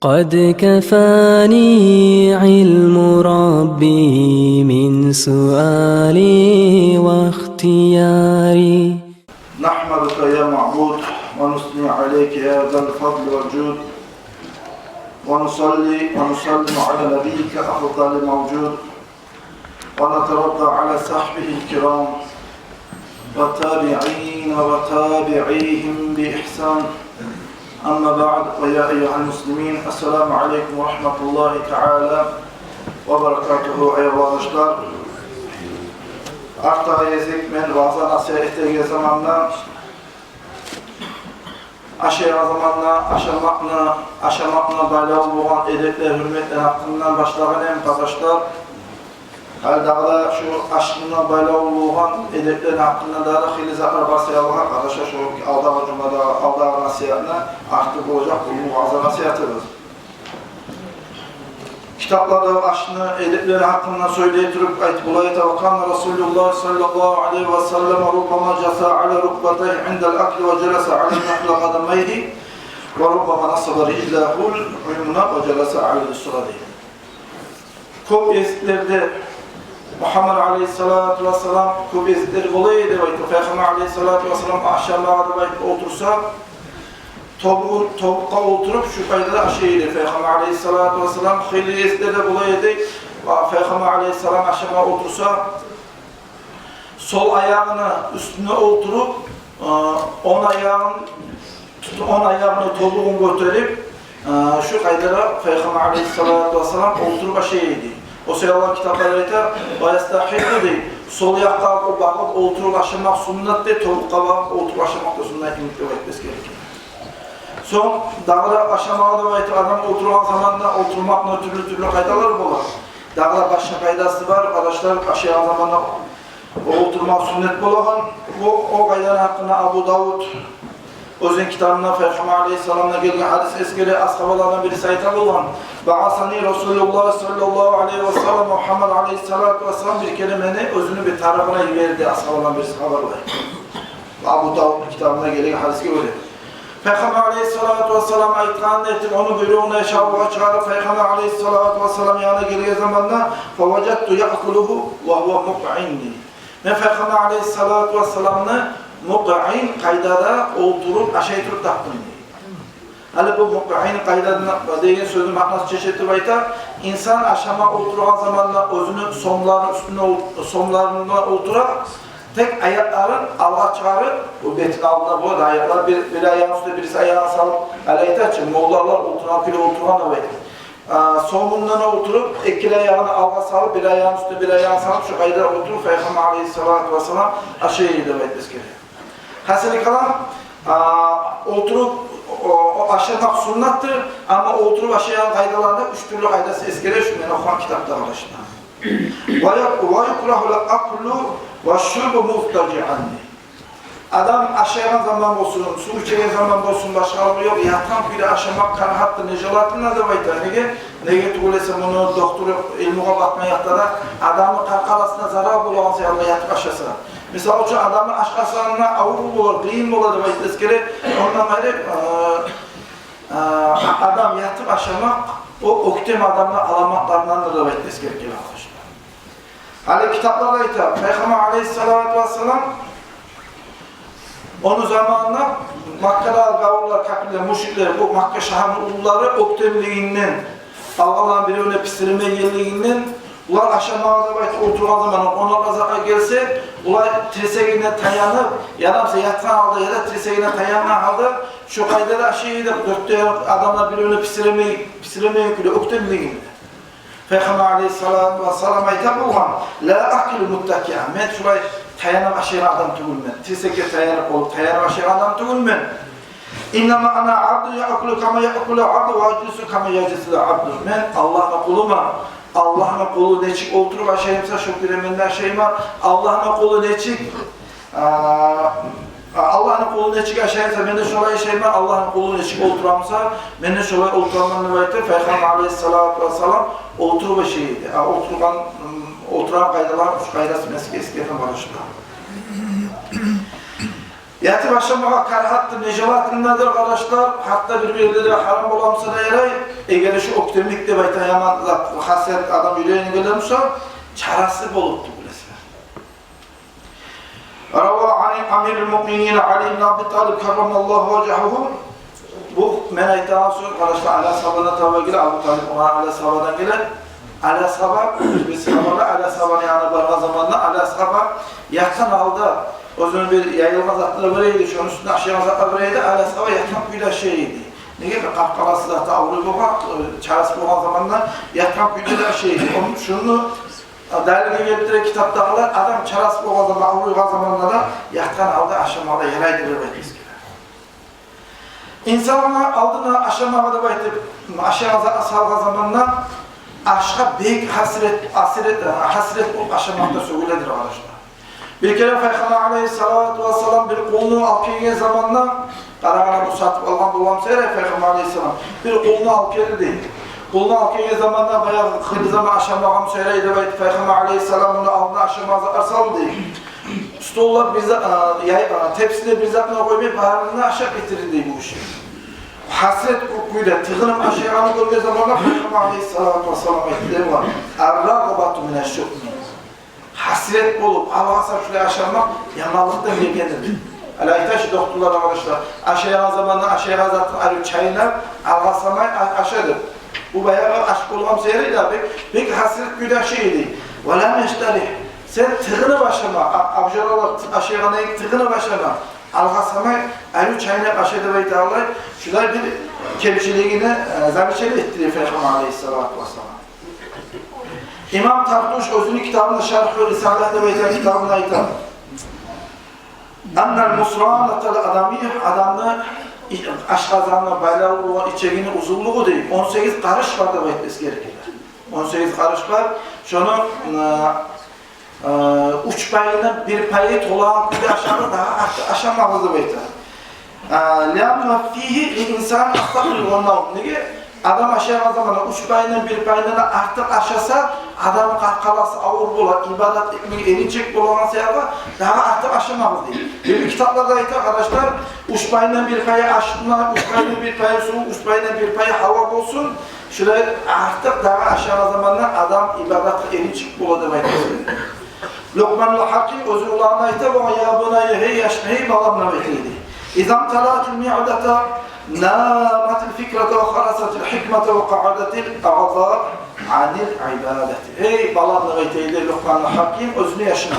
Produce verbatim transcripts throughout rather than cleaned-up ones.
قد كفاني علم ربي من سؤالي واختياري. نحمدك يا معبود ونثني عليك يا ذا الفضل والجود، ونصلي ونسلم على نبيك أفضل موجود، ونترضى على صحبه الكرام والتابعين وتابعيهم بإحسان. أما بعد، ويا أيها المسلمين، السلام عليكم ورحمة الله تعالى وبركاته. Эй къардашлар, артда гезик мен ваъза-насигьат этеген заманда, ашайгъан заманда ашамакъны, ашамакъны байлавлу болгъан эдеплер, гьюрметлер гьакъындан башлагъан эдим, къардашлар. Гьали дагъы да шу ашны байлавлу болгъан эдеплер гьакъындан дагъы да хыйлы затлар бар саялы, къардашлар, шу алдагъы жумада, алдагъы насигьатны арты болажакъ бу ваъза насигьатыбыз. Китапларда ашны эдеплери гьакъында сёйлей туруп айтып бола эди: وكان رسول الله صلى الله عليه وسلم ربما جثى على ركبتيه عند الأكل وجلس على نحر قدميه وربما نصب رجله اليمنى وجلس على اليسرى, дей. Кёп гезиклерде Мугьаммад алейгьиссалату вассалам, кёп гезиклер бола эди деп айта, Пайхаммар алейгьиссалату вассалам ашамагъа деп айтып олтурса, тобугъун, тобукъгъа олтуруп, шу къайдада ашай эди Пайхаммар алейгьиссалату вассалам. Хыйлы гезиклер де бола эди, ва Пайхаммар алейгьиссалам ашамагъа олтурса, сол аягъыны уьстюне олтуруп, э, онг аягъын тутуп, онг аягъыны тобугъун гётерип, э, шу къайдада Пайхаммар алейгьиссалату вассалам олтуруп ашай эди. О саялы китаплар айта, ويستحب, дей, сол якъгъа багъып олтуруп ашамакъ суннат, дей, тобукъгъа багъып олтуруп ашамакъ да суннат экен деп айтып эсгере экен. Сонг дагъы да ашамагъа деп айтып, адам олтургъан заманда олтурмакъны тюрлю-тюрлю къайдалары бола. Дагъы да башгъа къайдасы бар, къардашлар, ашайгъан заманда олтурмакъ суннат болагъан. О, о къайданы гьакъында Абу Давуд оьзюню китабында Пайхаммар алейгьиссаламдан гелген гьадис эсгере, асгьабалардан бириси айта болгъан: بعثني رسول الله صلى الله عليه وسلم, Мугьаммад алейгьиссалату вассалам бир керен мени оьзюню бир тарыгъына йиберди, асгьабалардан бириси хабарлай. Абу Давудну китабында гелген гьадисге гёре. Пайхаммар алейгьиссалату вассалам айтгъанын этип, ону буйругъуна яшавгъа чыгъарып, Пайхаммар алейгьиссалату вассалам янына гелген заманда, فوجدته يأكل وهو مقعن. Мен Пайхаммар алейгьиссалату вассаламны мукъаин къайдада олтуруп ашай туруп тапдым, дей. Гьали бу мукъаин къайдада деген сёзню маънасын чечип айтайыкъ. Инсан ашама олтургъан заманда оьзюню сомларыны уьстюне ол-, сомларына олтура, тек аякъларын алгъа чыгъарып, бу бетини алдында бола да аякълар, бир, бир аягъыны уьстюне бириси аягъын салып, гьали айта чы, моллалар олтургъан кюйде олтургъан деп айта. А, сомундан олтуруп, эки аягъын алгъа салып, бир аягъыны уьстюне бир аягъын салып, шу къайда олтуруп, Пайхаммар алейгьиссалату вассалам ашай эди деп айтып эсгере. Гьасили калам, а, олтуруп, о, о, ашамакъ суннатдыр, амма олтуруп ашайгъан къайдаланы уьч тюрлю къайдасы эсгере шу мен охугъан китапда, къардашлар. ويك-, ويكره الأكل والشرب مضطجعا. Адам ашайгъан заман болсун, сув ичеген заман болсун, башгъалыгъы ёкъ, ятгъан кюйде ашамакъ карагьатдыр, нежелательно деп айта. Неге? Неге тюгюл эсе, муну доктору илмугъа бакъгъан якъда да адамны къаркъарасына зарал болагъан саялы ятып ашаса. Мисал учун, адамны ашкъасангъа авур болар, къыйын болар деп айтып эсгере. Ондан къайры, э, э, адам ятып ашамакъ, о оьктем адамны аламатларындандыр деп айтып эсгере геле, къардашлар. Гьали китаплар айта, Пайхаммар алейгьиссалату вассалам, ону заманында Маккадагъы гавурлар, капирлер, мушриклер, бу Макка шагьарны уллулары оьктемлигинден, къалгъанланы биревню писиремейгенлигинден, булар ашамагъа деп айтып олтургъан заманда, къонакълар затгъа гелсе, булар тирсегине таянып, яда буса ятгъан гьалда, яда тирсегине таянгъан гьалда, шу къайдада ашай эди, дёрт де янакъ адамлар биревню писиремей, писиремейген кюйде оьктемлигинде. Пайхаммар алейгьиссалату вассалам айта болгъан: لا آكل متكئا. Мен шулай таянып ашайгъан адам тюгюлмен. Тирсекге таянып болуп, таянып ашайгъан адам тюгюлмен. إنما أنا عبد يأكل كما يأكل العبد وأجلس كما يجلس العبد. Мен Аллагьны къулуман. Аллагьны къулу нечик олтуруп ашай буса, шо кюйде мен де ашайман. Аллагьны къулу нечик А, а, Аллагьны къулу нечик ашай буса, мен де шолай ашайман, Аллагьны къулу нечик олтура буса, мен де шолай олтураман деп айтып, Пайхаммар алейгьиссалату вассалам олтуруп ашай эди. А олтургъан, м, олтургъан къайдалар, уьч къайдасы мен сизге эсгердим, къардашлар. Ятып ашамагъа карагьатдыр, нежелательнодыр, къардашлар, гьатта бир-бирлери гьарам бола буса да ярай. Эгер де шу оьктемлик деп айтагъан яман зат, хасият адам юрегине геле буса, чарасы болуп тюгюл эсе. روى عن أمير المؤمنين علي بن أبي طالب كرم الله وجهه. Бу мен айтагъан сёз, къардашлар, Али асгьабадан таба геле, Абу Талип улан Али асгьабадан геле. Али асгьаба, биз сагьабалар Али асгьабаны янына баргъан заманда Али асгьаба ятгъан гьалда, оьзюню бир яйылгъан затлар бар эди, шону уьстюнде ашайгъан затлар бар эди, Али асгьаба ятгъан кюйде ашай эди. Неге? Къаркъарасы заты авруй болгъан, чарасы болгъан заманда ятгъан кюйде де ашай эди. Ону, шуну далилге гелтире китапдагъылар, адам чарасы болгъан заман, авруйгъан заманда да ятгъан гьалда ашамагъа да ярай деп айтып эсгере. Инсангъа алдына ашамагъа деп айтып, ашайгъан затны салгъан заманда ашгъа бек гьасирет, гьасирет, гьасирет болуп ашамакъ да сёгюледир, къардашлар. Бир керен Пайхаммар алейгьиссалату вассалам бир къулну алып гелген заманда, къарагъанда, бу сатып алгъан болгъан эсе ярай, Пайхаммар алейгьиссалам бир къулну алып гелди. Къулну алып гелген заманда баягъы къыргъыз заман ашамагъан эсе ярай деп айтып, Пайхаммар алейгьиссалам муну алдына ашамагъа зат салды. Столлар бир за-, а, яй-, а, тепсилер бир затны къоймай, барын да ашап битирди бу гиши. Гьасирет кюйде тыгъынып ашайгъанын гёрген заманда Пайхаммар алейгьиссалату вассалам айтды: الرغبة من الشؤم. Гьасирет болуп, алгъасап шулай ашамакъ яманлыкъдан гелгендир. Гьали айта чы докторлар, къардашлар, ашайгъан заманда ашайгъан затын алып чайнап, алгъасамай а-, аша деп. Бу баягъы аш болгъан эсе ярай да, бек, бек гьасирет кюйде ашай эди. ولم يشترح. Сен тыгъынып ашама, а-, абжаралар ашайгъан йимик тыгъынып ашама, алгъасамай, алып чайнап аша деп айта алай. Шулай бир кемчилигин, э, замечание этди Пайхаммар алейгьиссалату вассалам. Имам Тартуш оьзюню китабында, Шарху Рисала деп айтагъан китабында айта: أن المصرانة الآدمية, адамны и-, ашкъазанына байлавлу болгъан ичегини узунлугъу, дей, он сегиз къарыш бар деп айтып эсгере. Он сегиз къарыш бар. Шону, э, э, уьч пайындан бир пайы толагъан кюйде ашагъыз, дагъы артыкъ ашамагъыз деп айта. А, لأن فيه للإنسان السهو والنوم. Неге? Адам ашайгъан заманда уьч пайындан бир пайындан артыкъ ашаса, адам къаркъарасы авур бола, ибадат этмеге эринчек болагъан саялы дагъы артыкъ ашамагъыз дей. Бир китапларда айта, къардашлар, уьч пайындан бир пайы ашны, уьч пайындан бир пайы сув, уьч пайындан бир пайы гьава болсун. Шулай артыкъ дагъы ашагъан заманда адам ибадатгъа эринчек бола деп айта. Лукъманул Гьаким оьзюню уланына айта болгъан: يا بني, гьей яш, гьей балам, деп айта эди. إذا امتلأت المعدة نامت الفكرة وخرست الحكمة وقعدت الأعضاء عن العبادة. Гьей балам, деп айта эди Лукъманул Гьаким оьзюню яшына.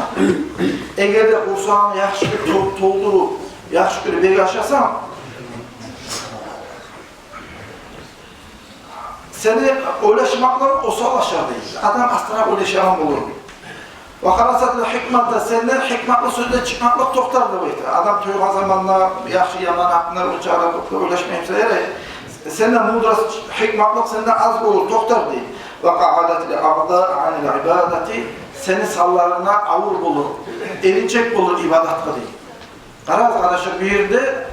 Эгер де къурсагъынгны яхшы тол-, толдуруп, яхшы кюйде бек ашасанг, сени ойлашмакълыгъынг осал ашар дей. Адам астаракъ ойлашагъан болур. وخرست الحكمة, сенден гьикматлы сёзлер чыкъмакълыкъ токътар деп айта. Адам тойгъан заманда яхшы-яман гьакъында онча адам кёп де ойлашмай буса ярай. Сенде мудрость, гьикматлыкъ сенде аз болур, токътар дей. وقعدت الأعضاء عن العبادة, сени санларынг авур болур, эринчек болур ибадатгъа дей. Къарагъыз, къардашлар, бу ерде,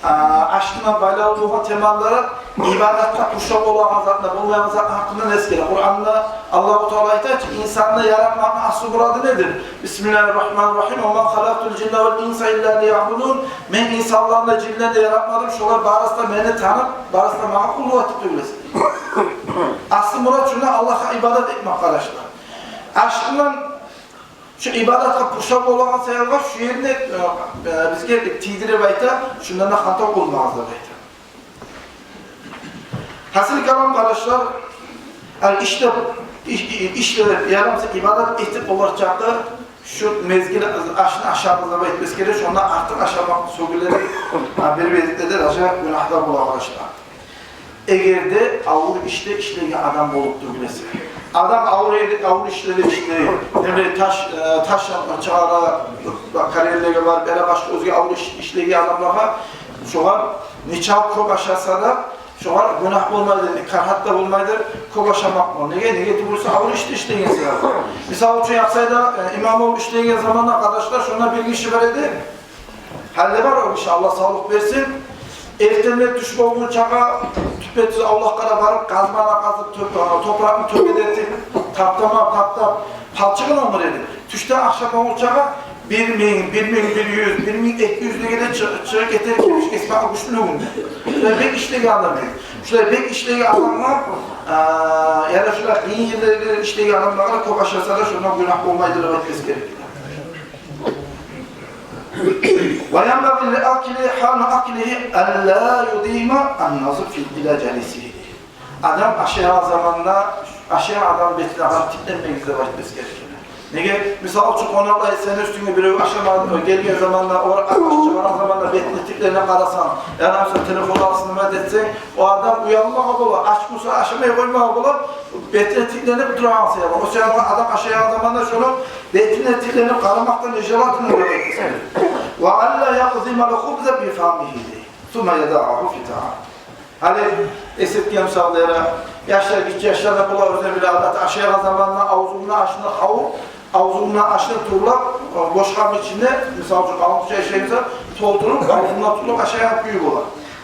а, ашны булан байлавлу болгъан темалары ибадатгъа къуршав болагъан затны, болмайгъан затны гьакъындан эсгере. Къуранда Аллагьу Таала айта чы, инсанны яратмакъны аслу мурады недир? بسم الله الرحمن الرحيم. وما خلقت الجن والإنس إلا ليعبدون. Мен инсанланы да, жинлени де яратмадым, шолар барысы да мени танып, барысы да магъа къуллукъ этип тюгюл эсе. Аслу мурат шунда Аллагьгъа ибадат этмек, къардашлар. Ашны булан Шу ибадатгъа къуршав болагъан саялы шу ерни, э, э, бизге тийдирип айта, шундан да хантав болмагъыз деп айта. Гьасили калам, къардашлар, ал ишлеп, иш-, и-, ишлеп, ярамаса ибадат этип болар чакъы шу мезгил ашны ашагъыз деп айтып эсгере, шондан артыкъ ашамакъ сёгюле, а, бир мезгилде де даже гюнагь да бола, къардашлар. Эгер де авур ишде ишлейген адам болуп тюгюл эсе. Адам авур, авур ишледе ишлей. Неме, таш, э, таш чыгъара, карьерлеге барып, яда башгъа оьзге авур иш, ишлейген адамлагъа, шогъар нечакъы кёп ашаса да, шогъар гюнагь болмайды, карагьат да болмайды кёп ашамакъ. Неге, неге тюгюл эсе авур ишде ишлейген себеп. Мисал учун, Аксайда, э, имам болуп ишлейген заманда, къардашлар, шонда бир гиши бар эди. Гьали де бар о гиши, Аллагь савлукъ берсин. Эртенлер тюш болгъунчагъа тюппетюз авлакъгъа да барып, къазманы къазып, тёп-, топуракъны тёбедетип, таптама, таптап, палчыгъын онгар эди. Тюшден ахшам болгъунчагъа Бир минг, бир минг бир юз, бир минг эки юз деген де чы-, чыгъып гетер киши, гесмакъ гючлюгюнде. Шулай бек ишлеген адам эди. Шулай бек ишлеген адамгъа, а, яда шулай къыйын ерлерде ишлеген адамлагъа да кёп ашаса да, шондан гюнагь болмайды деп айтмасы герек. وينبغي للآكل حال أكله ألا يديم النظر في، إلى جليسه. Адам ашайгъан заманда, ашайгъан адам бетине къарап тикленмегиз деп айтмасы герек. Неге? Мисал учун, къонакълар сени уьстюнге бирев ашама гелген заманда, олар аш чыгъаргъан заманда бетине тикленип къарасанг, яда мисал телефон алсын деп этсенг, о адам уялмагъа бола, ач буса ашамай къоймагъа бола, бетине тикленип турагъан саялы. О саялы адам ашайгъан заманда шону бетине тикленип къарамакъ да нежелательно деп айтмасы герек. وألا يقضم الخبز بفمه ثم يضعه في طعامه. Гьали эсгерген мисаллары, яшлар, гиччи яшлар да бола, оьзлени бир адаты, ашайгъан заманда авзуна ашны къавуп, авзуна ашны тюрлеп, э, бошгъан ичине, мисал учун, къалын къушакъ ашай буса, толтуруп, авзуна тюрлеп ашайгъан кюю бола.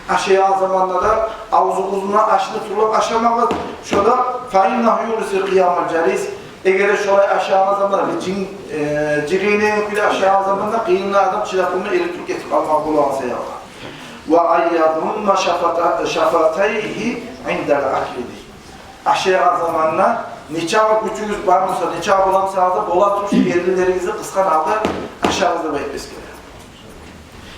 Ашайгъан заманда да авзугъузна ашны тюрлеп ашамагъыз. Шо да, فإنه يورث قيام الجليس. Эгер де шолай ашайгъан заманда, бир жин-, э, жыгъынагъан кюйде ашайгъан заманда, къыйынлы адам чыдап болмай, эрик туруп гетип къалмагъа болагъан саялы. وأن يضم شفت-، شفتيه عند الأكل. Ашайгъан заманда нечакъы гючюгюз бар буса, нечакъы бола бусагъыз да, бола туруп, шу эринлеригизни къысгъан гьалда ашагъыз деп айтмасы герек.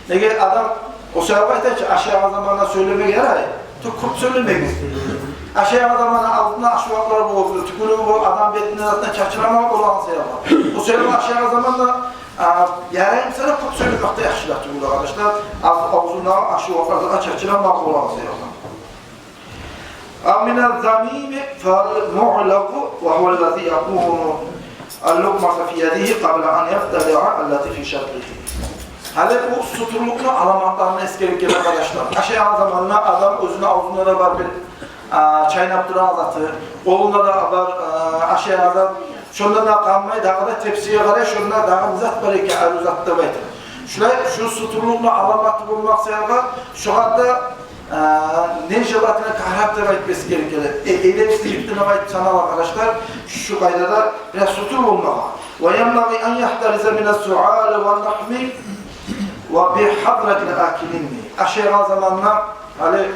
Неге, адам, о саялы айта чы, ашайгъан заманда сёйлемеге ярай, тюгюл кёп сёйлемегиз. Ашайгъан заманда авзунда ашвакълар болуп, тюкюрюгю болуп, адам бетине, затына чачырамагъа болагъан саялы. О саялы ашайгъан заманда, а, ярай буса да, кёп сёйлемек де яхшылыкъ тюгюл, къардашлар. Ав-, авзунда ашвакълардан чачырамагъа болагъан саялы. أو من الضميم فالمعلق وهو الذي يقوم اللقمة في يده قبل أن يبتلع التي في شفته. Гьали бу сутурлукъну аламатларына эсгерип геле, къардашлар. Ашайгъан заманда адам оьзюню авзунда да бар бир, а, чайнап турагъан заты, къолунда да бар, а, ашайгъан зат. Шонда да къалмай, дагъы да тепсиге къарай, шонда дагъы бир зат бар экен, арив зат деп айтып. Шулай, шу сутурлукъну аламаты болмакъ саялы, шогъар да А, нежелательно, карагьат деп айтмасы герек эди. Э, эдепсизлик деп айтып санала, къардашлар, шу къайдада бираз сутур болмагъа. وينبغي أن يحترز من السعال والنهم وبحضرة الآكلين. Ашайгъан заманда, гьали,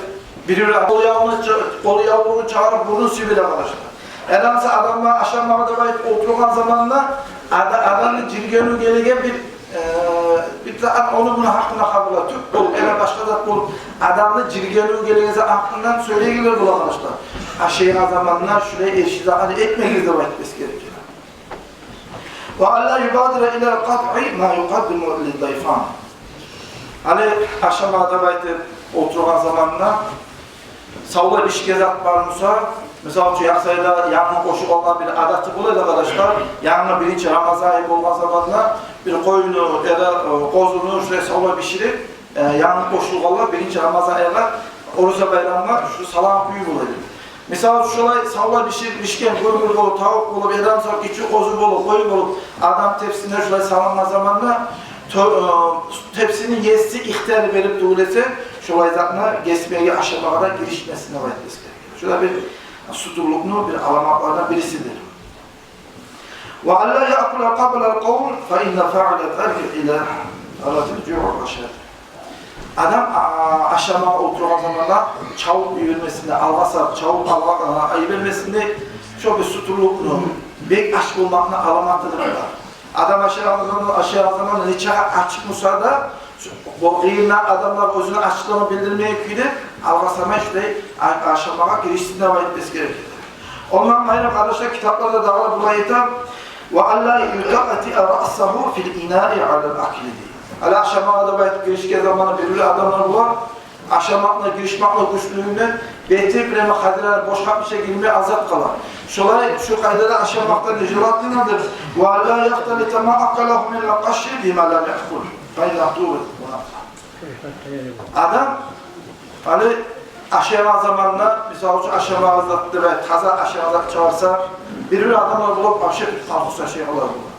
бир-бир къол явлугъун чы-, къол явлугъун чыгъарып, бурнун сюймеге, къардашлар. Яда мисал, адамлар ашамагъа деп айтып олтургъан заманда, ада-, адамны жиргенив гелеген бир э, бир де ан-, ону-муну гьакъында хабарлар тюгюл болуп, яда башгъа зат болуп, адамны жиргенив гелеген зат гьакъындан сёйлейгенлер бола, къардашлар. Ашайгъан заманда шулай эрши затны этмегиз деп айтмасы герек. وألا يبادر إلى قطع ما يقدم للضيفان. Гьали ашама деп айтып олтургъан заманда савлай бишген зат бар буса, мисал учун, Яхсайда янгы къошулгъанлар бир адаты бола эди, къардашлар. Янгы биринчи Рамазан ай болгъан заманда бир къоюну яда, э, къозуну шулай савлай биширип, э, янгы къошулгъанлар биринчи Рамазан айгъа, ораза байрамгъа шу салгъан кюю бола эди. Мисал учун, шулай савлай биширип, бишген гёмюр болуп, тавукъ болуп, яда мисал, гиччи къозу болуп, къой болуп, адам тепсисине шулай салынгъан заманда, то-, э, тепсисини еси ихтияр берип тюгюл эсе, шулай затны гесмеге, ашамагъа да гиришмесин деп айтмасы герек. Шу да бир сутурлукъну бир аламатларындан бирисидир. وألا يأكل قبل القوم، فإن فعل ذلك إلى حالة الجوع والعطش. Адам, а, ашамагъа олтургъан заманда чабып йибермесин де, алгъасап, чабып алгъа-, а, йибермесин де, шо бир сутурлукъну, бек ач болмакъны аламатыдыр. Адам ашайгъан заман, ашайгъан заманда нечакъы ач буса да, шу, бу къыйын адамлар оьзюню ачлыгъын билдирмеген кюйде алгъасамай шулай а-, ашамагъа гиришсин деп айтмасы герек. Ондан къайры, къардашлар, китапларда дагъы да булай айта: وألا يطأطئ رأسه في الإناء على الأكل, дей. Гьали ашамагъа деп айтып гиришген заманда бир-бир адамлар бола, ашамакъны, гиришмекни гючлюгюнден бети прямо хазираны бошгъап, ичине гирмей, азап къала. Шолай, шу къайдада ашамакъ да нежелательнодур. وألا يختلط ما أكله من القش بما لم يأكل، فإنه تورث المنافقة. Адам, гьали, ашайгъан заманда, мисал учун, ашамагъа зат деп айтып, таза ашагъан зат чыгъарса, бир-бир адамлар болуп, вообще бир къалкъус ашайгъанлар бола.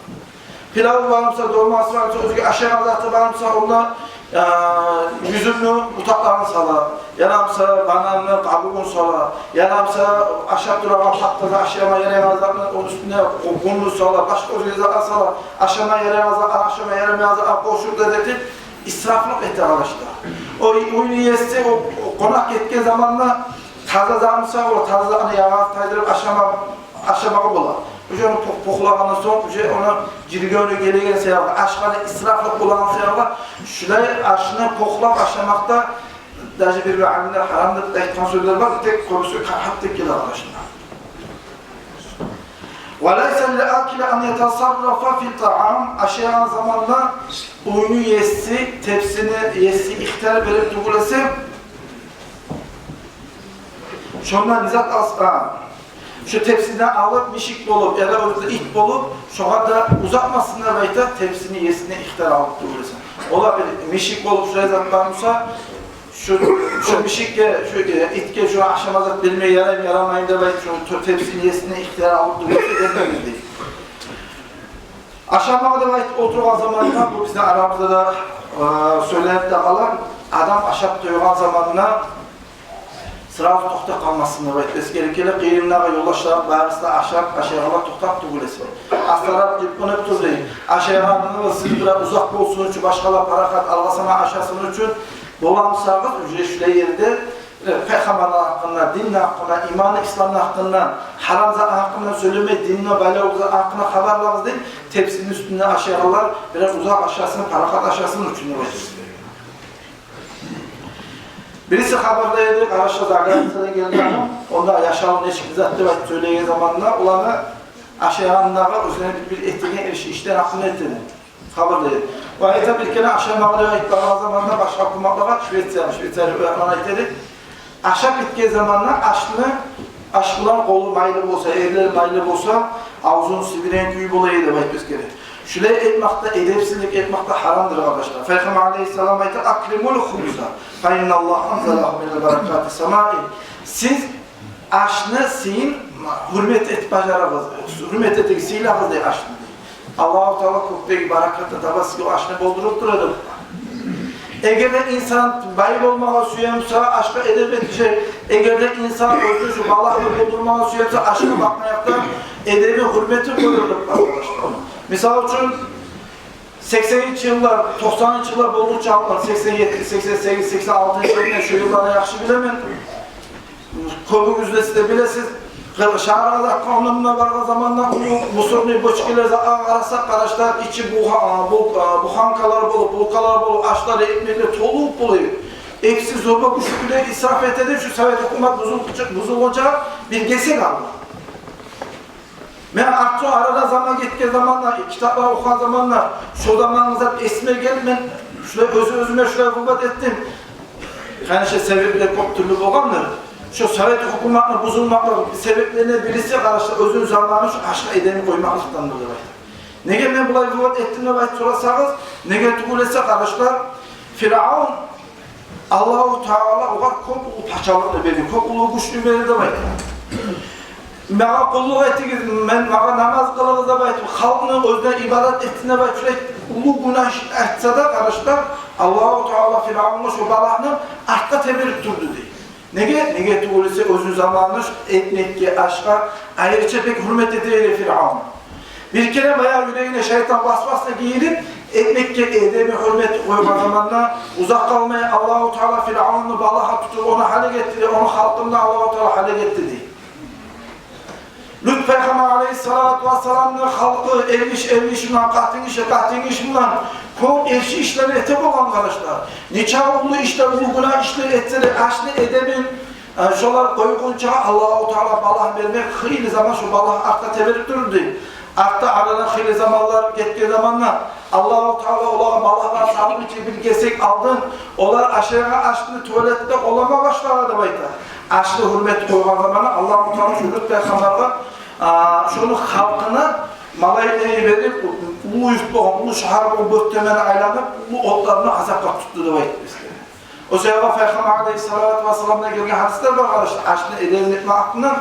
Пилав бар буса, долмасы бар буса, оьзге ашайгъан заты бар буса, онда Э, юзюмню бутакъларын сала, яда буса бананны къабугъун сала, яда буса ашап турагъан пахтада ашама ярамайгъан затны ону уьстюне къу-, къумну сала, башгъа оьзге затны сала, ашама ярамайгъан затны, ашама ярамайгъан затны къошуп да этип, исрафлыкъ эте, къардашлар. О уьйню еси, о, о къонакъ гетген заманда таза зат буса, о таза затны ягъасын тайдырып ашама, ашамагъа бола. Уже ону пух-, пухлагъандан сонг, уже ону жиргени гелеген саялы, ашгъаны исрафлыкъ болагъан саялы, шулай ашны пухлап ашамакъ да, даже бир-бир алимлер гьарам деп айтгъан сёзлер бар, тек кёбюсю карагьат деп геле, къардашлар. «Ва лайса лил акили ан ятасаррафа фи таам», ашайгъан заманда уьйню еси, тепсини еси ихтияр берип тюгюл эсе, шондан не зат алса, шо тепсини алып, мишик болуп, яда оьзю ит болуп, шогъар да узатмасын деп айта, тепсини есине ихтияр алып тюгюл эсе. Олар бир мишик болуп, шулай зат бар буса, шо, шо мишикге, шо, э, итге шо ашама зат бермеге яраймы, ярамаймы деп айтып, шо тё-, тепсини есине ихтияр алып тюгюл эсе, бермегиз дей. Ашамагъа деп айтып олтургъан заманда, бу бизин арабызда да, э, сёйленип де къала, адам ашап тойгъан заманда сразу токътап къалмасын деп айтып эсгерип геле. Къырыйындагъы ёлдашлар барысы да ашап, ашайгъанлар токътап тюгюл эсе, астаракъ юлкюнюп тур дей. Ашайгъаныгъыз сиз бираз узакъ болсун учун, башгъалар парахат алгъасама ашасын учун боламысагъыз, уже шулай ерде, э, пайхаммарны гьакъында, динни гьакъында, иманы исламны гьакъында, гьарам затны гьакъында сёйлемей, динни байлавлу затны гьакъында хабарлагъыз дей. Тепсини уьстюнде ашайгъанлар бираз узакъ ашасын, парахат ашасын учун деп айтып эсгерип геле. Бириси хабарлай эди, къардашлар, заграницадан гелген адам, онда яшаву нечик зат деп айтып сёйлеген заманда, оланы ашайгъандагъы оьзлени бир, бир этеген иш, ишлени гьакъында эте эди. Хабарлай эди. Ва айта, бир керен ашамагъа деп айтып баргъан заманда башгъа гьукуматлагъа, Швеция, Швеция оьзю айта эди. Ашап битген заманда ашны, аш булан къолу майлы болса, ерлери майлы болса, авзун сибирген кюй бола эди деп айтып эсгере. Шулай этмакъ да, эдепсизлик этмакъ да гьарамдыр, къардашлар. Пайхаммар алайгьиссалам айта: «Акримул хубза, фа инналлагьа анзалагьу минал баракати самаи». Сиз ашны сыйын, гьюрмет этип бажарыгъыз, гьюрмет этигиз, сыйлагъыз дей ашны дей. Аллагьу Таала кёкдеги баракатны таба сизге ашны болдуруп тура эди. Эгер де инсан бай болмагъа сюе буса, ашгъа эдеп этежек. Эгер де инсан оьзюню шу балагьны болдурмагъа сюе буса, ашгъа бакъмай да эдебин, гьюрметин къояжакъ деп, къардашлар. Мисал учун, сексенинчи йыллар, токъсанынчы йыллар болгъунча, сексен етти, сексен сегиз, сексен алтынчы йыллар, шу йылланы яхшы билемен. Кёбюгюз де, сиз де билесиз, шагьаргъа, затгъа, онда-мунда баргъан заманда, уллу мусорный бочкалар, затлагъа къарасакъ, къардашлар, ичи буха-, бу-, буханкалар болуп, булкалар болуп, ашлар, экмеклер толуп бола эди. Эпси зорба гючлю де исраф эте эди, шу совет гьукумат бузул-, бузулгъунча бир гесек алды. Мен артда, арада заман гетген заманда, китаплар охугъан заманда, шо замангъы зат эсиме гелип, мен шулай оьз-оьзюме шулай къуват этдим. Конечно, себеплер кёп тюрлю болгъандыр. Шо совет гьукуматны бузулмакъны себеплеринден бириси, къардашлар, оьзюню заманын шу ашгъа эдебин къоймакълыкъдандыр деп айта. Неге мен булай къуват этдим деп айтып сорасагъыз, неге тюгюл эсе, къардашлар, Фиръавн, Аллагьу Таала огъар кёп уллу пачалыкъны берди, кёп уллу гючню берди деп айта. Магъа къуллукъ этигиз, мен, магъа намаз къылыгъыз деп айтып, халкъны оьзюне ибадат этсин деп айтып, шулай уллу гюнагь этсе де, къардашлар, Аллагьу Таала Фиръавнну шу балагьны артгъа теберип турду дей. Неге? Неге тюгюл эсе, оьзюню заманында шу экмекге, ашгъа айрыча бек гьюрмет эте эди Фиръавн. Бир керен баягъы юрегине шайтан васвасны гийирип, экмекге эдеби, гьюрмети къойгъан заманда, узакъ къалмай Аллагьу Таала Фиръавнну балагьгъа тутуп, ону гьалек этди де, ону халкъын да Аллагьу Таала гьалек этди дей. Лут пайхаммар алайгьиссалату вассаламны халкъы эргиши эргиши булан, къатынгиши къатынгиши булан кёп эрши ишлер эте болгъан, къардашлар. Нече уллу ишлер, уллу гюнагь ишлер этсе де, ашны эдебин, э, шолар къойгъунча Аллагьу Таала балагь бермек, хыйлы заман шу балагь артгъа теберип турду. Артда, арадан хыйлы заманлар гетген заманда, Аллагьу Таала олагъа балагьлар салып, ичи бир гесек алдын, олар ашайгъан ашны туалетде къолама башлагъан деп айта. Ашны гьюрмет къойгъан заманда Аллагьу Таала шу Лут пайхаммаргъа, а, шону халкъына, малайикни йиберип, уллу юрт болгъан, уллу шагьар болгъан Бёртемени айланып, уллу отларына азапгъа тутду деп айтып эсгере. О себепден пайхаммар алайгьиссалату вассаламдан гелген гьадислер бар, къардашлар, ашны эдебин этмек гьакъында.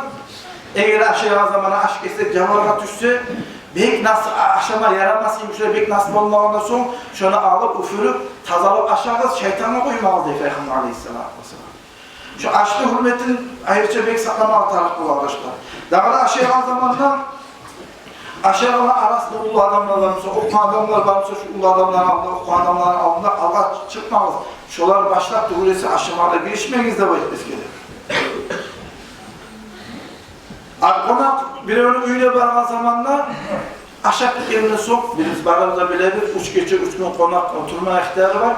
Эгер ашайгъан заманда аш гесек жабаргъа тюшсе, Бек нас, а-, ашама ярамас йимик, шолай бек нас болмагъандан сонг, шону алып, уьфюрюп, тазалап ашагъыз, шайтангъа къоймагъыз, дей Пайхаммар алайгьиссалату вассалам. Шо ашны гьюрметин айрыча бек сакъламагъа тарыкъ бола, къардашлар. Дагъы да ашайгъан заманда, ашайгъанлар арасында уллу адамлар бар буса, охугъан адамлар бар буса, шо уллу адамланы алдында, охугъан адамланы алдында алгъа чыкъмагъыз. Шолар башлап тюгюл эсе ашамагъа гиришмегиз деп айтып эсгере. А къонакъ биревню уьюне баргъан заманда, ашап битгенден сонг, биз барыбыз да билебиз, уьч гече, уьч гюн къонакъ турма ихтияры бар.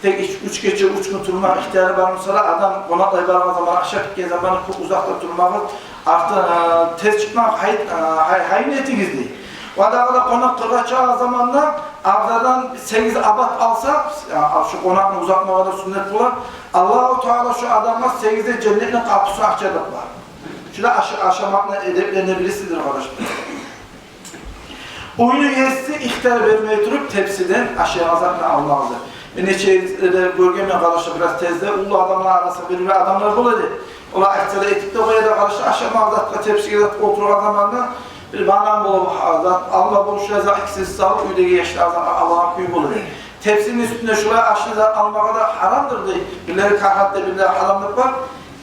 Тек уьч, уьч гече, уьч гюн турма ихтияры бар буса да, адам къонакълай баргъан заман, ашап битген заман кёп узакъда турмагъыз. Арты, э, тез чыкъмагъа гьай-, э, гьай-, гьайын этигиз, дей. Ва дагъы да къонакъ къыргъа чыгъагъан заманда абзардан сегиз абат алса, э, шо къонакъны узатмагъа да сюннет бола. Аллагьу Таала шо адамгъа сегиз де женнетни къапусун ача деп бар. Шулай аша-, ашамакъны эдеплеринден бириси, къардашлар. Уьйню еси ихтияр бермей туруп, тепсиден ашайгъан затны алмагъыз. Мен нече ерде гёргенмен, къардашлар, бираз тезде уллу адамлар арасында бир-бир адамлар бола эди. Олар айтса да, этип де къоя эди, къардашлар, ашамагъа затгъа, тепсиге зат олтургъан заманда бир банан болуп, а, зат, алма болуп, шулай зат экисин салып, уьйдеги яшлар зат алагъан кюй бола эди. Тепсини уьстюнде шулай ашны зат алмагъа да гьарамдыр, дей. Бирлери карагьат деп, бирлери гьарам деп бар.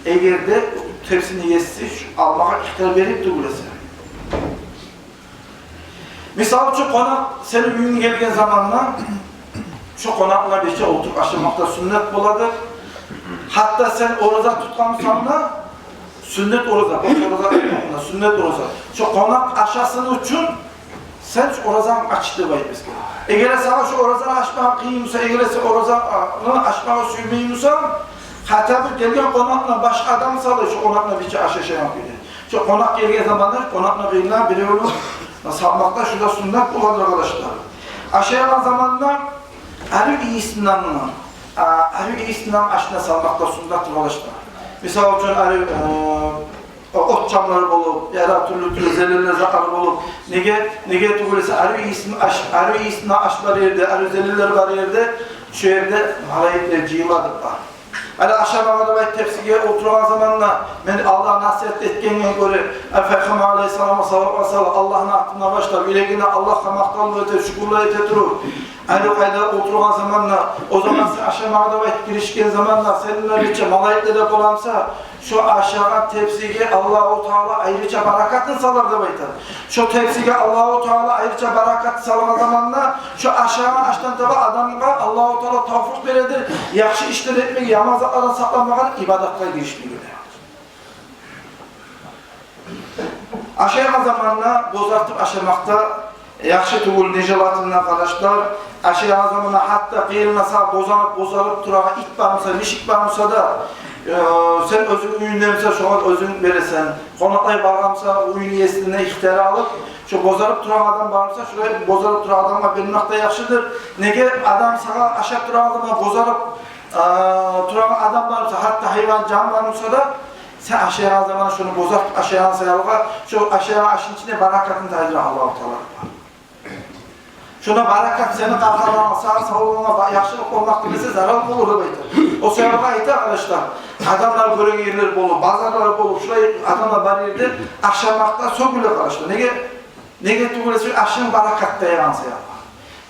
Эгер де тепсини еси шу алмагъа ихтияр берип тюгюл эсе. Мисал учун, къонакъ сени уьюнге гелген заманда, шо къонакъ булан бирче олтуруп ашамакъ да сюннет бола эди. Гьатта сен ораза тутгъан бусанг да, сюннет ораза, бош ораза тутмакъ да сюннет ораза. Шо къонакъ ашасын учун сен шо оразангны ач деп айтып эсгере. Эгер сагъа шо оразаны ачмагъа къыйын буса, эгер сен оразаны ачмагъа сюймей бусанг, гьатта бир гелген къонакъны, башгъа адам салып, шо къонакъны бирче ашашагъан кюйде. Шо къонакъ гелген заманда къонакъны къырыйына биревню салмакъ да, шо да сюннет бола эди, къардашлар. Ашайгъан заманда арив ийисинден, а, арив ийисинден ашны салмакъ да сюннет, къардашлар. Мисал учун, арив, э, от чамлары болуп, яда тюрлю-тюрлю зелелер затлар болуп, неге, неге тюгюл эсе арив ийисин аш, арив ийисинден аш бар ерде, арив зелелер бар ерде, шо ерде малайиклер жыйыла деп бар. Гьали ашамагъа деп айтып тепсиге олтургъан заманда мен Аллагь насигьат этгенге гёре, ай, Пайхаммар алайгьиссаламгъа салават салып, Аллагьны атындан башлап, юрегинден Аллагьгъа макътавлар эте, шюкюрлер эте туруп, гьали къайда олтургъан заманда, о заман сен ашамагъа деп айтып гиришген заманда, сени булан бирче малайиклер де бола буса, шо ашагъан тепсиге Аллагьу Таала айрыча баракатын салар деп айта. Шо тепсиге Аллагьу Таала айрыча баракат салгъан заманда, шо ашагъан ашдан таба адамгъа Аллагьу Таала тавфикъ бередир яхшы ишлер этмеге, яман затлардан сакъланмагъа, ибадатгъа гиришмеге де. Ашайгъан заманда бозартып ашамакъ да яхшы тюгюл, нежелательно, къардашлар. Ашайгъан заманда гьатта къырыйында сагъа бозарып, бозарып турагъан ит бар буса, мишик бар буса да, э, сен оьзюнг уьюнгден буса, шогъар оьзюнг бересен. Къонакълай баргъан буса, уьюню есинден ихтияр алып, шо бозарып турагъан адам бар буса, шолай бозарып турагъан адамгъа бермек де яхшыдыр. Неге, адам сагъа ашап турагъан заман бозарып, э, турагъан адам бар буса, гьатта гьайван, жан бар буса да, сен ашайгъан заман шону бозартып ашайгъан саялы, шо ашайгъан ашны ичинде баракатын тайдыра Аллагьу Таала. Шонда баракат сени къаркъарангъа, сагъа, савлугъунга ба-, яхшылыкъ болмакъ тюгюл эсе, зарал болур деп айта. О саялы айта, къардашлар, адамлар гёреген ерлер болуп, базарлар болуп, шулай адамлар бар ерде ашамакъ да сёгюле, къардашлар. Неге? Неге тюгюл эсе, ашны баракаты тайгъан саялы.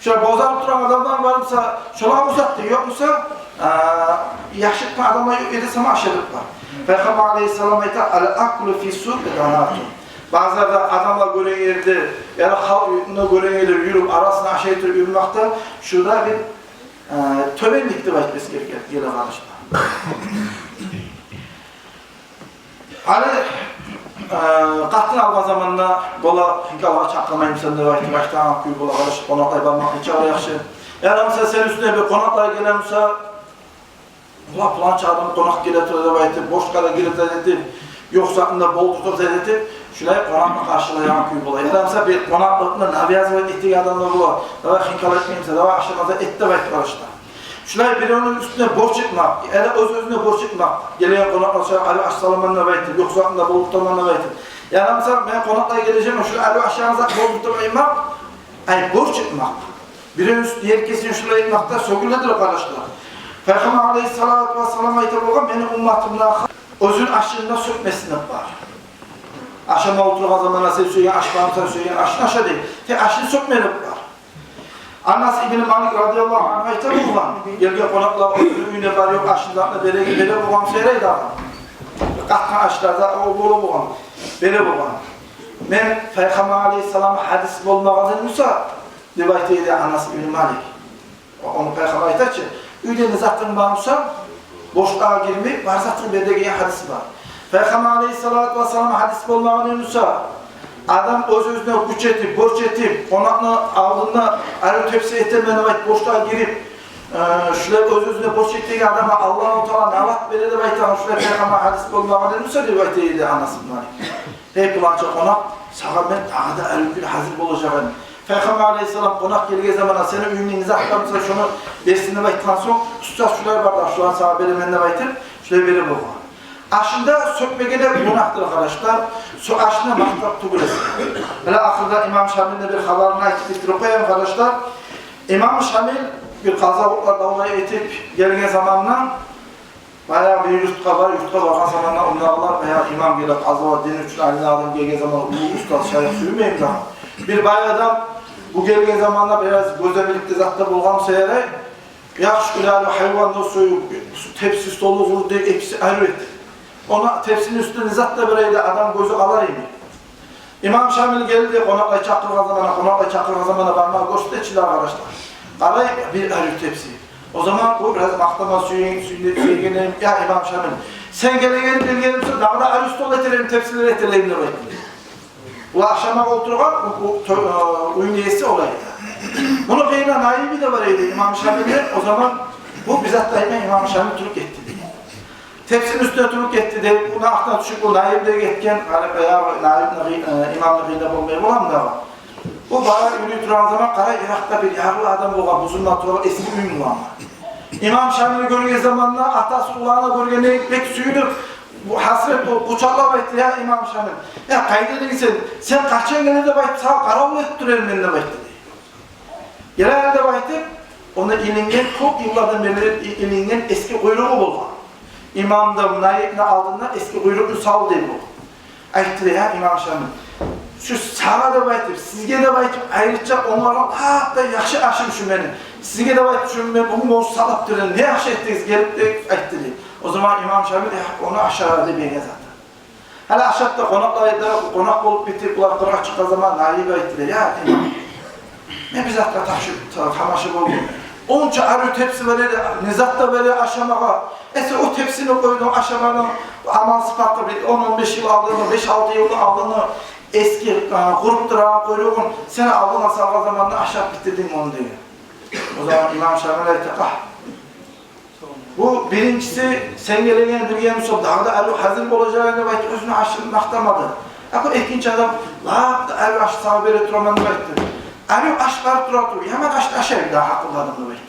Шолай бозарып турагъан адамлар бар буса, шолагъа узат да, ёкъ буса, а, яхшы этген адамлар ёкъ ерде сама ашадыкъ бар. Пайхаммар алайгьиссалам айта: «Ал-аклу фи-ссукъи данатун». Базарда адамлар гёреген ерде, яда халкъ юртунда гёреген ерде юрюп, арасында ашай туруп юрюмек де, шу да бир, э, тёбенлик деп айтып эсгерген геле, къардашлар. Гьали, э, къатын алгъан заманда бола, хинкалагъа чакъырмаймысан деп айтып, айтагъан кюй бола, къардашлар, къонакълай бармакъ нечакъы яхшы. Яда мисал, сени уьстюнге бир къонакълар геле буса, «Ула, пуланчы адам къонакъ геле тура», – деп айтып, «Борчгъа да геле тура», – деп айтып, «Ёкъ затын да болдуртур», – деп айтып, шулай къонакъны къаршылайгъан кюй бола. Яда мисал, бир къонакълыкъны навязывать этеген адамлар бола. «Давай, хинкал этмеймисан, давай, ашама зат эт», – деп айтып, къардашлар. Шулай биревню уьстюне борч этмек, яда оьз-оьзюне борч этмек. Гелген къонакълагъа: «Гьали аш саламан», – деп айтып, «Ёкъ затын да болдуртаман», – деп айтып. Яда мисал, «Мен къонакълагъа гележекмен, шулай гьали ашама зат болдуртуп», – деп айтмакъ, ай, борч этмек. Биревню уьстюне, елкесине шулай этмек де сёгюледир, къардашлар. Пайхаммар алайгьиссалату вассалам айта болгъан: «Мени умматымдан оьзюню ашын да сёкмесин», – деп бар. Ашама олтургъан заманда сен сюйген аш бармы, сен сюйген ашны аша дей. Тек ашны сёкмелик бар. Анас ибн Малик радияллагьу ангьу айта болгъан: гелген къонакълагъа оьзюню уьюнде бар ёкъ ашны, затны бере, бере болгъан, сёйлей дагъы. Къатгъан ашлар да о бола болгъан, бере болгъан. Мен Пайхаммар алейгьиссалам гьадис болмагъан эди буса, деп айта эди Анас ибн Малик. Ону Пайхаммар айта чы: уьйде не затынг бар буса, борчлагъа гирмей, бар затынгны бер деген гьадис бар. Пайхаммар алейгьиссалату вассалам гьадис болмагъан эди буса, адам оьз-оьзюне гюч этип, борч этип, къонакъны алдында арив тепси этемен деп айтып, борчлагъа гирип, э, шулай оьз-оьзюне борч этеген адамгъа Аллагьу Таала налат бере деп айтагъан шулай Пайхаммар гьадис болмагъан эди буса, деп айта эди Анас ибн Малик. Гьей, пуланча къонакъ, сагъа мен дагъы да арив гюн гьазир болажакъ эдим. Пайхаммар алейгьиссалам къонакъ гелген заманда сени уьюнгде не зат бар буса, шону берсин деп айтгъан сонг, устаз, шулар бар да, шуланы сагъа беремен деп айтып, шулай бере болгъан. Ашны да сёкмеге де гюнагьдыр, къардашлар, шо ашны макътап тюгюл эсе. Гьали ахырда имам Шамилни бир хабарын айтып битирип къояйым, къардашлар. Имам Шамил бир къазаватгъа давлай этип гелген заманда, баягъы бир юртгъа бар, юртгъа баргъан заманда ондагъылар, баягъы имам геле, къазават, дин учун алимлер, адам гелген заманда, уллу устаз, шайых сюймейми дагъы. Бир бай адам бу гелген заманда бираз гёземликде, затда болгъан буса ярай, яхшы гёре, арив гьайванны союп, тепси, столу къуруп, эписи арив эте. Ону тепсини уьстюне зат да берейли, адам гёзю къалар эми. Имам Шамил гелди, къонакълар чакъыргъан заманда, къонакълар чакъыргъан заманда бармагъа гёрсете чи, къардашлар. Къарай, бир арив тепси. О заман о бираз макътама сюйген, сюйген, сюйген эди: «Я имам Шамил, сен гелегенни билгеним буса, дагъы да арив стол этерем, тепсилер этерем», — деп айтды. О ашамагъа олтургъан, о, о, то-, э, уьйню еси олай. Муну къырыйында наиби де бар эди имам Шамилни. О заман бу бир зат да айтмай, имам Шамил туруп гетди. Тепсини уьстюне туруп гетди де, бу артына тюшюп, бу наиб де гетген, гьали баягъы наибни къы-, э, имамны къырыйында болмай боламы дагъы. Бу бара юрюй турагъан заман, къарай, йыракъда бир ярлы адам болгъан, бузулма турагъан эски уьй болгъан. Имам Шамилни гёрген заманда атасы уланын гёргенде бек сююнюп, бу гьасирет болуп къучакълап айтды: «Я имам Шамил, я къайда эдинг сен? Сен къачан геле деп айтып, сагъа къаравул этип тура эдим мен», — деп айтды дей. «Геле», — деп айтып, ону илинген, кёп йыллардан берли и-, илинген эски къуйругъу болгъан. Имамны да, наибни алдында эски къуйрукъну салды дей бу. Айтды дей: «Я имам Шамил, шу сагъа деп айтып, сизге деп айтып, айрыча онгаргъан лап да яхшы ашым шу мени. Сизге деп айтып, шу мен бугюн ону сакълап турдум. Не яхшы этдигиз гелип», — деп айтды дей. О заман имам Шамил: «Я, ону аша», — деп берген зат. Гьали ашатды къонакълар да, къонакъ болуп битип, булар къыргъа чыкъгъан заман наиб айтды дей: «Я имам, мен бир затгъа тапшы-, та-, тамаша болдум. Онча арив тепси бар эди, не зат да бар эди ашамагъа. Эсе о тепсини къойдунг ашамагъа, аман-сыпаты бир он, он беш йыл алдынгы, беш-алты йылны алдынгы эски, а, къуруп турагъан къуйругъун сен алдынга салгъан заманда ашап битирдинг ону», — деген. О заман имам Шамил айтды: «Къа, бу биринчиси, сен гелегенни билген буса, дагъы да арив гьазир болажакъ эди деп айтып, оьзюню ашын макътамады. А бу экинчи адам, лап да арив аш сагъа бере тураман деп айтды. Арив аш барып тура туруп, яман ашны ашай бир дагъы гьакъыллы адам», — деп айтды.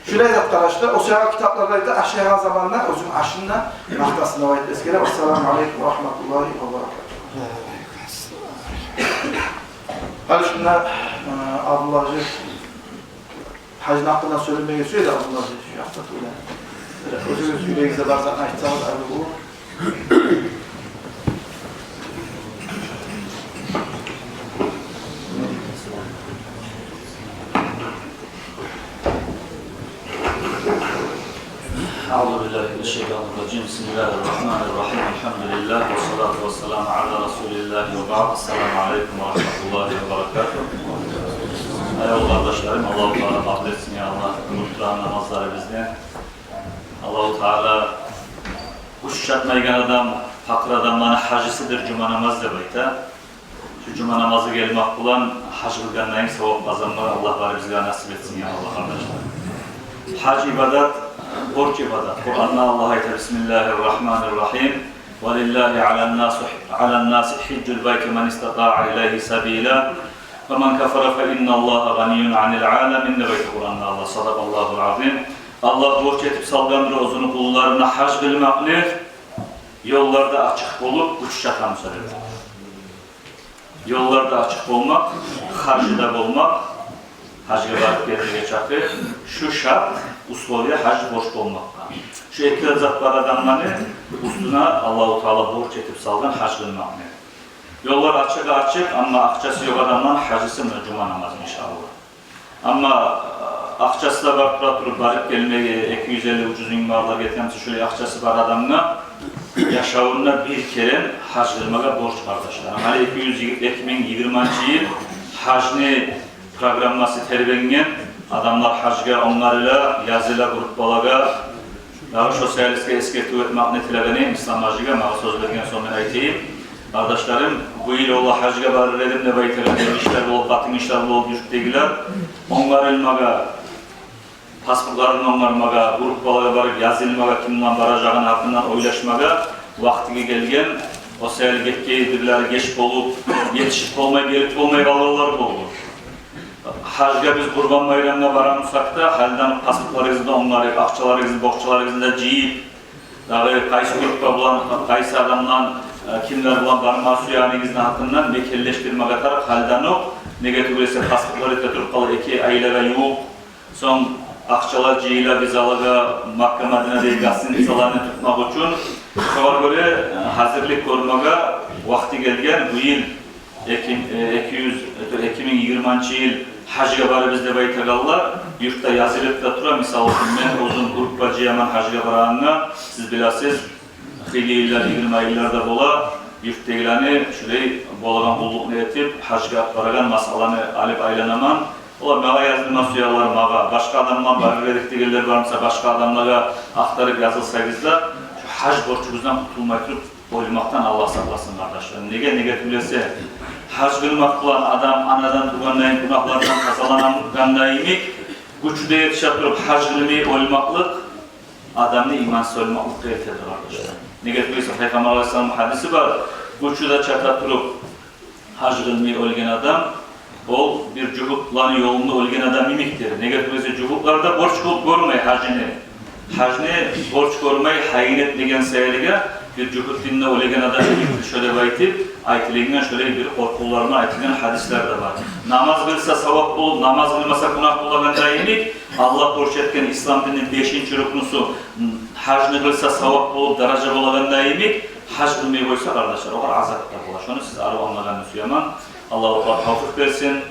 Шулай зат, къардашлар, о саялы китапларда айта, ашайгъан заманда оьзюню ашын да макътасын деп айтып эсгере. Ассаламу алейкум ва рагьматуллагьи ва баракатугь. Гьали шунда, э, Абдулгьажи гьажны гьакъында сёйлемеге сюе эди Абдулгьажи, шу якъда тургъан. Оьзюгюз юрегигизде бар затны айтсагъыз, арив болур. أعوذ بالله من الشيطان الرجيم. بسم الله الرحمن الرحيم. الحمد لله والصلاة والسلام على رسول الله وبعد. السلام عليكم ورحمة الله وبركاته. Аявлу къардашларым, Аллагьу Таала къабул этсин, я Аллагь, къылып турагъан намазларыбызны. Аллагьу Таала: «Гюч чатмайгъан адам пакъыр адамланы гьажысыдыр жума намаз», — деп айта. Шу жума намазгъа гелмек булан гьаж къылгъандайын савап къазанмагъа Аллагь барыбызгъа насип этсин, я Аллагь, къардашлар. Гьаж ибадат, борч ибадат. Къуранда Аллагь айта: بسم الله الرحمن الرحيم. ولله على الناس، على الناس حج البيت من استطاع إليه سبيلا. فمن كفر فإن الله غني عن العالمين, деп айта Къуранда Аллагь. صدق الله العظيم. Аллагь борч этип салгъандыр оьзюню къулларына гьаж къылмакъны, ёллар да ачыкъ болуп, гюч чатамса деп. Ёллар да ачыкъ болмакъ, харжы да болмакъ, Гьажгъа барып гелмеге чакъы, шу шарт, условия гьаж борч болмакъгъа. Шу эки зат бар адамланы уьстюне Аллагьу Таала борч этип салгъан гьаж къылмакъны. Ёллар ачыкъ-ачыкъ, амма акъчасы ёкъ адамланы гьажысы муна жума намазы, иншааллагь. Амма, э, акъчасы да бар тура туруп, барып гелмеге эки юз элли, уьч юз минг манатлагъа етген буса, шолай акъчасы бар адамгъа яшавунда бир керен гьаж къылмагъа борч, къардашларым. Гьали эки юз, эки минг йигирманчы йыл гьажны программасы тербенген, адамлар гьажгъа онгарыла, языла группалагъа. Дагъы шо саялы сизге эсгертив этмекни тилеген эдим, Ислам-гьажиге, магъа сёз берген сонг мен айтайым. Къардашларым, бу йыл ола гьажгъа барыр эдим деп айтагъан эргишилер болуп, къатынгишилер болуп, юртдагъылар онгарылмагъа, паспортларын онгармагъа, группалагъа барып язылмагъа, ким булан баражагъыны гьакъындан ойлашмагъа вакътиси гелген. О саялы гетген бирлери геч болуп, етишип болмай, гелип болмай къалгъанлар болду. Гьажгъа биз Къурбан байрамгъа барамысакъ да, гьалиден паспортларыгъызны да онгарып, акъчаларыгъызны, бохчаларыгъызны да жыйып, дагъы къайсы группа булан, къайсы адам булан, э, кимлер булан барма сюегенигизни гьакъындан мекенлешдирмеге тарыкъ гьалиден окъ. Неге тюгюл эсе, паспортлар эте туруп къала эки айлагъа ювукъ. Сонг акъчалар жыйыла, визалагъа, Макка-Мадинадагъы гостиницаланы тутмакъ учун. Шогъар гёре, э, гьазирлик гёрмеге вакъти гелген. Бу йыл эки, э, эки юз, э, эки минг йигирманчы йыл гьажгъа барабыз деп айтагъанлар юртда язылып да тура. Мисал учун, мен оьзюм группа жыяман гьажгъа барагъангъа, сиз билесиз, хыйлы йыллар, йигирма йыллар да бола, юртдагъыланы шулай болагъан къуллукъну этип, гьажгъа барагъан масъаланы алып айланаман. Олар магъа язылма сюегенлер магъа, башгъа адам булан барыр эдик дегенлер бармыса, башгъа адамлагъа ахтарып язылсагъыз да, шу гьаж борчугъуздан къутулмай туруп оьлмекден Аллагь сакъласын, къардашлар. Неге, неге тюгюл эсе, гьаж къылмакъ булан адам анадан тувгъандай гюнагьлардан тазаланагъанда йимик, гючю де етише туруп гьаж къылмай оьлмеклик адамны имансыз оьлмекликге элтедир, къардашлар. Неге тюгюл эсе, Пайхаммар алайгьиссаламны гьадиси бар: гючю де чата туруп гьаж къылмай оьлген адам, ол бир жугьутланы ёлунда оьлген адам йимикдир. Неге тюгюл эсе, жугьутлар да борч гё-, гёрмей гьажны. Гьажны борч гёрмей, гьайын этмеген саялыгъа, бир жугьут динде оьлеген адам йимикдир шо деп айтып, айтылынгъан шолай бир къоркъувлар булан айтылгъан гьадислер де бар. Намаз къылса савап болуп, намаз къылмаса гюнагь болагъанда йимик, Аллагь борч этген ислам динни бешинчи рукнусу, гьажны къылса савап болуп, даража болагъанда йимик, гьаж къылмай къойса, къардашлар, огъар азап да бола. Шону сиз арив англагъанны сюемен. Аллагьу Таала тавфикъ берсин.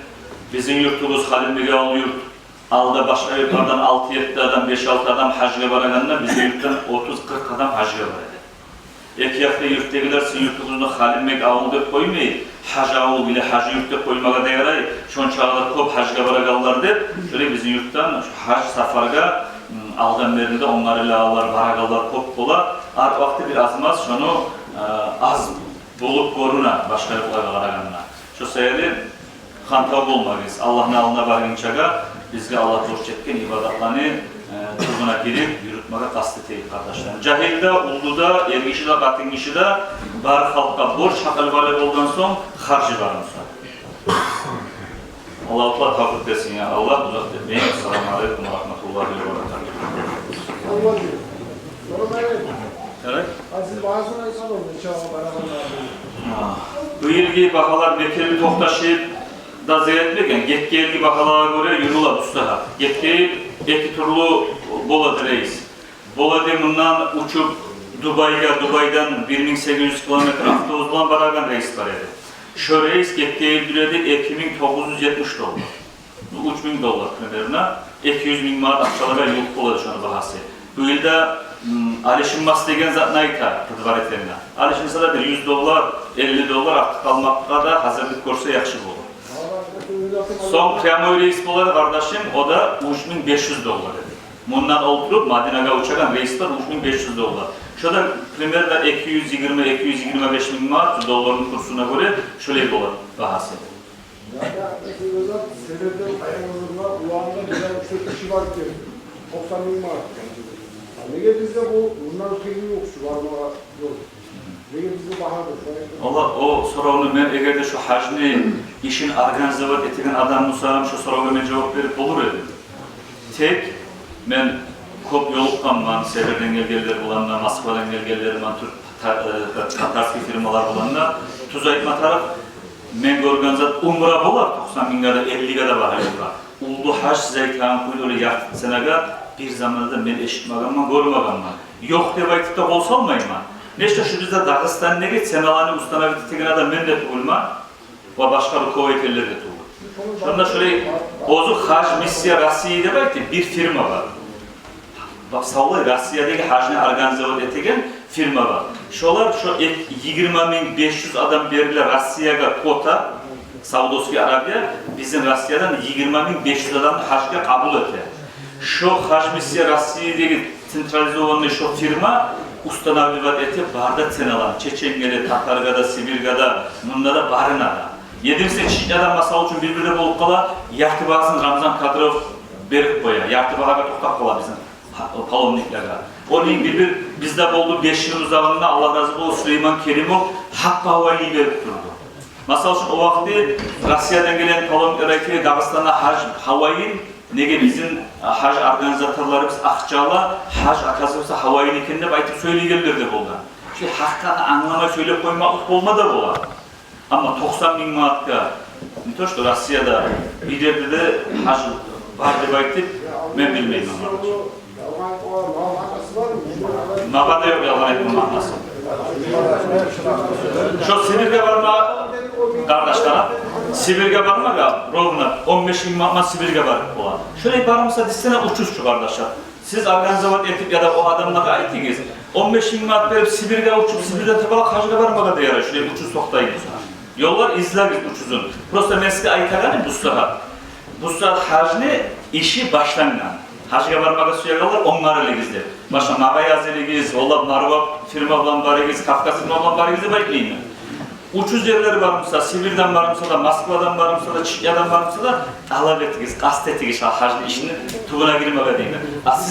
Бизин юртубуз Халимбекавул юрт. Алда башгъа юртлардан алты-етти адам, беш-алты адам гьажгъа барагъанда, бизин юртдан отуз-къыркъ адам гьажгъа бара эди. Эки якъда юртдагъылар сизин юртугъузну Халимбекавул деп къоймай, гьаж авул или гьаж юрт деп къоймагъа да ярай, шончакъы да кёп гьажгъа барагъанлар деп. Шолай бизин юртдан гьаж сапаргъа, м, алдан берли де онгарылагъанлар, барагъанлар кёп бола. Гьар вакъти бир аз-маз шону, э, аз болуп гёрюне башгъа юртлагъа къарагъанда. Шо саялы хантав болмагъыз. Аллагьны алдына баргъынчагъа бизге Аллагь борч этген ибадатланы, э, тюбюне гирип юрютмеге къаст этейик, къардашлар. Жагьил де, уллу да, эргиши де, къатынгиши де, бар халкъгъа борч, гьакъылбалыкъ болгъан сонг харжы бармыса. Аллагьу Таала тавфикъ берсин, я Аллагь, узакъ этмейик. Ассаламу алейкум ва рагьматуллагьи ва баракатугь. Салам алейкум. Ярай. Азиз, базы айтсагъыз, нече барагъанлар? Гьа. Бу йылгъы багьалар мекенли токъташып да зат этмеген, гетген йылгъы багьалагъа гёре юрюле бу сагьат. Гетген йыл эки тюрлю болады рейс. Болады мундан учуп Дубайгъа, Дубайдан бир минг сегиз юз километр автобус булан барагъан рейс бар эди. Шо рейс гетген йыл дюр эди эки минг тогъуз юз етмиш доллар. Ну, уьч минг доллар примерно, эки юз минг манат акъчалагъа ювукъ болады шону багьасы. Бу йылда, м, алышынмас деген затны айта предварительно. Алышынса да бир юз доллар, элли доллар артыкъ къалмакъгъа да гьазирлик гёрсе яхшы болур. Сонг прямой рейс болады, къардашым, о да уьч минг беш юз доллар эди. Мундан олтуруп Мадинагъа учагъан рейс бар, уьч минг беш юз доллар. Шо да примерно эки юз йигирма, эки юз йигирма беш минг манат, долларны курсуна гёре шолай болады багьасы. Северден Къайгъызынга уланында бир уьч-дёрт киши барып гелди. Токъсан минг манат. А неге бизде бу мундан къыйын ёкъ, шу бармагъа ёл? Неге бизде багьадыр? Валлагь, о соравну мен, эгер де шо гьажны ишин организовать этеген адам болсам, шо соравгъа мен жавап берип болур эдим. Тек мен кёп ёлукъгъанман, Северден гелгенлер булан да, Москвадан гелгенлер булан, тюрк, та-, э, татарский фирмалар булан да. Тюз айтма тарыкъ, мен гёрген зат, умра болар, токъсан мингге де, эллиге де бара умра. Уллу гьаж, сиз айтагъан кюйде, оьле ярты ценагъа бир заманда мен эшитмегенмен, гёрмегенмен. Ёкъ деп айтып да къол салмайман. Нечик шу бизде Дагъыстандагъы ценаланы установить этеген адам мен де тюгюлмен, ва башгъа руководительлер де тюгюл. Шонда шолай оьзю «Гьаж миссия России» деп айтып бир фирма бар. Бакъ, савлай Россиядагъы гьажны организовать этеген фирма бар. Шолар шо эк-, йигирма минг беш юз адам бердилер Россиягъа квота, Саудовский Аравия, бизин Россиядан йигирма минг беш юз адамны гьажгъа къабул эте. Шо «Гьаж миссия Россиядагъы» централизованный шо фирма устанавливать эте бары да ценаланы. Чеченге де, татаргъа да, Сибирьге де, мунда да, барына да. Единственный, Чечнядан, масал учун, бир-бирде болуп къала, ярты багьасын Рамзан Кадыров берип къоя, ярты багьагъа токътап къала бизин паломниклеге. Ону бир-бир бизде болду, беш йыл узагъында, Аллагь рази болсун, Сулейман Керимов гьакъ гьавайи берип турду. Масал учун, о вакъти Россиядан гелген паломниклер айтды: «Дагъыстанда гьаж гьавайи, неге бизин гьаж организаторларыбыз акъча ала, гьаж, оказывается, гьавайи экен», — деп айтып сёйлейгенлер де болду. Шо гьакъны англамай сёйлеп къоймакълыкъ болма да бола. Амма токъсан минг манатгъа, не то что Россияда, бир ерде де гьаж бар деп айтып мен билмеймен, къардаш. Магъа да ёкъ ялгъан айтма маънасы. Шо Сибирьге барма, къардашлар, Сибирьге бармагъа ровно он беш минг манат Сибирьге барып бола. Шолай бармаса, десене, учуз чу, къардашлар. Сиз организовать этип яда о адамлагъа айтыгъыз, он беш минг манат берип Сибирьге учуп, Сибирьден табалакъ гьажгъа бармагъа да ярай, шулай учуз токътай буса. Ёллар излегиз учузун. Просто мен сизге айтагъаным, бу сагьат, бу сагьат гьажны иши башлангъан. Гьажгъа бармагъа сюегенлер онгарылыгъыз деп. Башгъа магъа язылыгъыз, олар Марва фирма булан барыгъыз, Кавказ фирма булан барыгъыз деп айтмайман. Учуз ерлер бар буса, Сибирьден бар буса да, Москвадан бар буса да, Чечнядан бар буса да, талап этигиз, къаст этигиз шо гьажны ишини тюбюне гирмеге деймен. А сиз